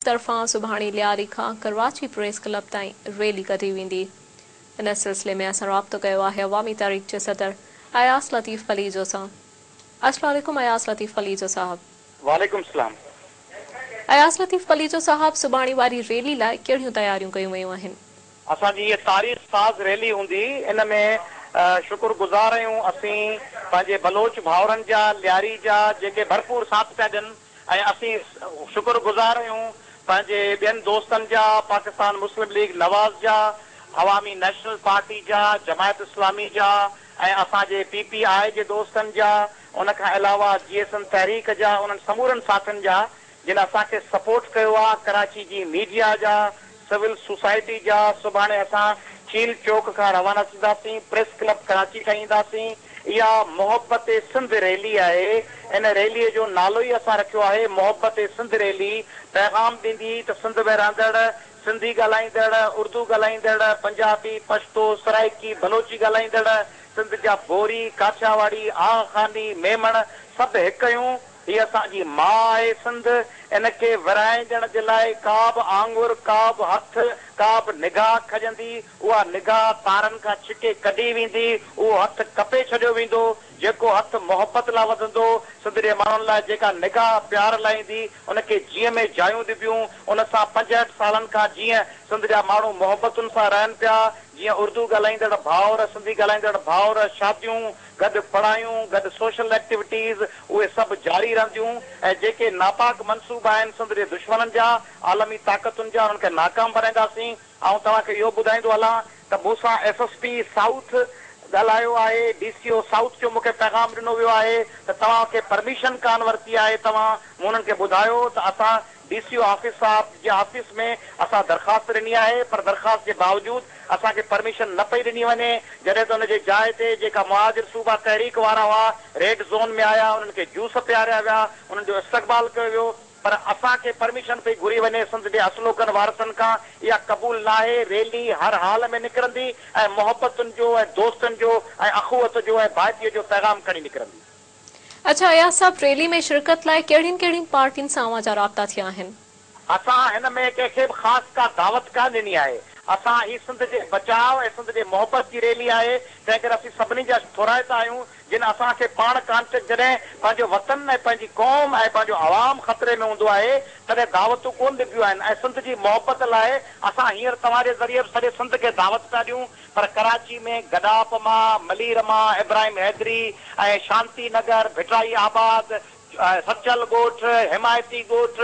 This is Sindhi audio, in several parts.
طرفان سڀاڻي لياري کان ڪراچي پريس ڪلب تائين ريلي ڪڍي ويندي. ان سلسلي ۾ اسان رابطو ڪيو آهي عوامي تحريڪ جي صدر اياز لطيف پليجو سان. السلام عليڪم اياز لطيف پليجو صاحب. وعليڪم السلام. اياز لطيف پليجو صاحب سڀاڻي واري ريلي لاء ڪهڙيون تياريون ڪيون ويون آهن؟ اسان جي هيء تاريخ ساز ريلي هوندي ان ۾ شڪر گذار آهيون اسين پنهنجي بلوچ ڀائرن جا لياري جا جيڪي ڀرپور ساٿ پيا ڏين. ۽ اسين شڪر گذار آهيون پنهنجي ٻين دوستن جا، پاڪستان مسلم ليگ نواز جا، عوامي نيشنل پارٽي جا، جماعت اسلامي جا ۽ اسان جي پي پي آء جي دوستن جا، ان کان علاوه جيئي سنڌ تحريڪ جا انهن سمورن ساٿين جا جن اسان کي سپورٽ ڪيو آ، ڪراچي جي ميڊيا جا، سول سوسائٽي جا، سڀاڻي اسان چيل چوڪ کان روانا ٿينداسين، پريس ڪلب ڪراچي تائين اينداسين، اها محبت سنڌ ريلي آهي، ان ريلي جو نالو ئي اسان رکيو آهي محبت سنڌ ريلي، پيغام ڏيندي ته سنڌ ۾ رهندڙ سنڌي ڳالهائيندڙ، اردو ڳالهائيندڙ، پنجابي، پشتو، سرائيڪي، بلوچي ڳالهائيندڙ، سنڌ جا بوري، ڪاٺياواڙي، آغا خاني، ميمڻ سڀ هڪ آهيون. هي اسان جي ماء آهي سنڌ، ان کي ورهائي ڏيڻ جي لاء ڪا به آڱر، ڪا به هٿ، ڪا به نگاهه کڄندي، اها نگاهه تارن کان ڇڪي ڪڍي ويندي، اهو هٿ ڪپي ڇڏيو ويندو، جيڪو هٿ محبت لاء وڌندو، سنڌ جي ماڻهن لاء جيڪا نگاهه پيار لاء ايندي، ان کي جيء ۾ جايون ڏبيون، ان سان 65 سالن کان جيئن سنڌ جا ماڻهو محبتن سان رهن پيا، جيئن اردو ڳالهائيندڙ ڀائر، سنڌي ڳالهائيندڙ ڀائر، شاديون، گڏ پڙهايون، گڏ سوشل ايڪٽيوٽيز اهي سڀ جاري رهنديون ۽ جيڪي ناپاڪ منصوبا آهن سنڌ جي دشمنن جا، عالمي طاقتن جا انهن کي ناڪام بنائينداسين. آئون توهان کي اهو ٻڌائيندو هلان ته مون سان ايس ايس پي سائوٿ ڳالهايو آهي، ڊي سي او سائوٿ جو مون کي پيغام ڏنو ويو آهي ته توهان کي پرميشن ڪانه ورتي آهي توهان مون انهن کي ٻڌايو ته اسان ڊي سي او آفيس صاحب جي آفيس ۾ اسان درخواست ڏني آهي پر درخواست جي باوجود اسان کي پرميشن نه پئي ڏني وڃي جڏهن ته ان جي جاء تي جيڪا مهاجر صوبا تحريڪ وارا هئا ريڊ زون ۾ آيا انهن کي جوس پياريا ويا انهن جو استقبال ڪيو ويو پر اسان کي پرميشن پئي گهري وڃي سنڌ جي اصلوڪن وارثن کان اها قبول ناهي ريلي هر حال ۾ نڪرندي ۽ محبتن جو ۽ دوستن جو ۽ اخوت جو ۽ ڀائپيء جو پيغام کڻي نڪرندي. اڇا اياز صاحب ريلي ۾ شرڪت لاء ڪهڙين ڪهڙين پارٽين سان اوهان جا رابطا ٿيا آهن؟ اسان هن ۾ ڪنهن کي به خاص ڪا دعوت ڪانه ڏني آهي. اسان هي سنڌ جي بچاء ۽ سنڌ جي محبت جي ريلي آهي، تنهن ڪري اسين سڀني جا ٿورائتا آهيون جن اسان کي پاڻ ڪانٽيڪٽ جڏهن پنهنجو وطن ۽ پنهنجي قوم ۽ پنهنجو عوام خطري ۾ هوندو آهي تڏهن دعوتون ڪونه ڏبيون آهن ۽ سنڌ جي محبت لاء اسان هينئر توهان جي ذريعي به سڄي سنڌ کي دعوت پيا ڏيون پر ڪراچي ۾ گڏاپ مان، ملير مان، ابراهيم حيدري ۽ شانتي نگر، ڀٽائي آباد، سچل ڳوٺ، حمايتي ڳوٺ،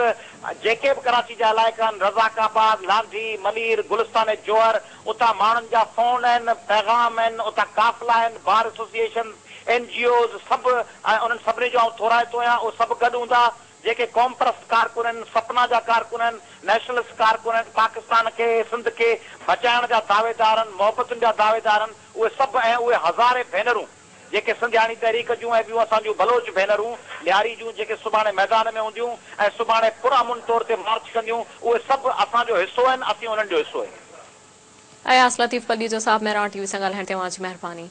جيڪي به ڪراچي جا علائقا آهن، رزاق آباد، لانڍي، ملير، گلستان جوهر، اتان ماڻهن جا فون آهن، پيغام آهن، اتان قافلا آهن، bar associations, N G Os سڀ ۽ انهن سڀني جو آئون ٿورائتو آهيان، اهي سڀ گڏ هوندا. جيڪي قومپرست ڪارڪن آهن، سپنا جا ڪارڪن آهن، نيشنلسٽ ڪارڪن آهن، پاڪستان کي، سنڌ کي بچائڻ جا دعويدار آهن، محبتن جا دعويدار آهن، اهي سڀ ۽ اهي هزارين ڀينرون جيڪي سنڌياڻي تحريڪ جون ۽ ٻيون اسان جون بلوچ ڀينرون لياري جون جيڪي سڀاڻي ميدان ۾ هونديون ۽ سڀاڻي پرامن طور تي مارچ ڪنديون، اهي سڀ اسان جو حصو آهن، اسين انهن جو حصو آهيون. اياز لطيف پليجو صاحب مهراڻ ٽي وي سان ڳالهائڻ تي اوهان جي مهرباني.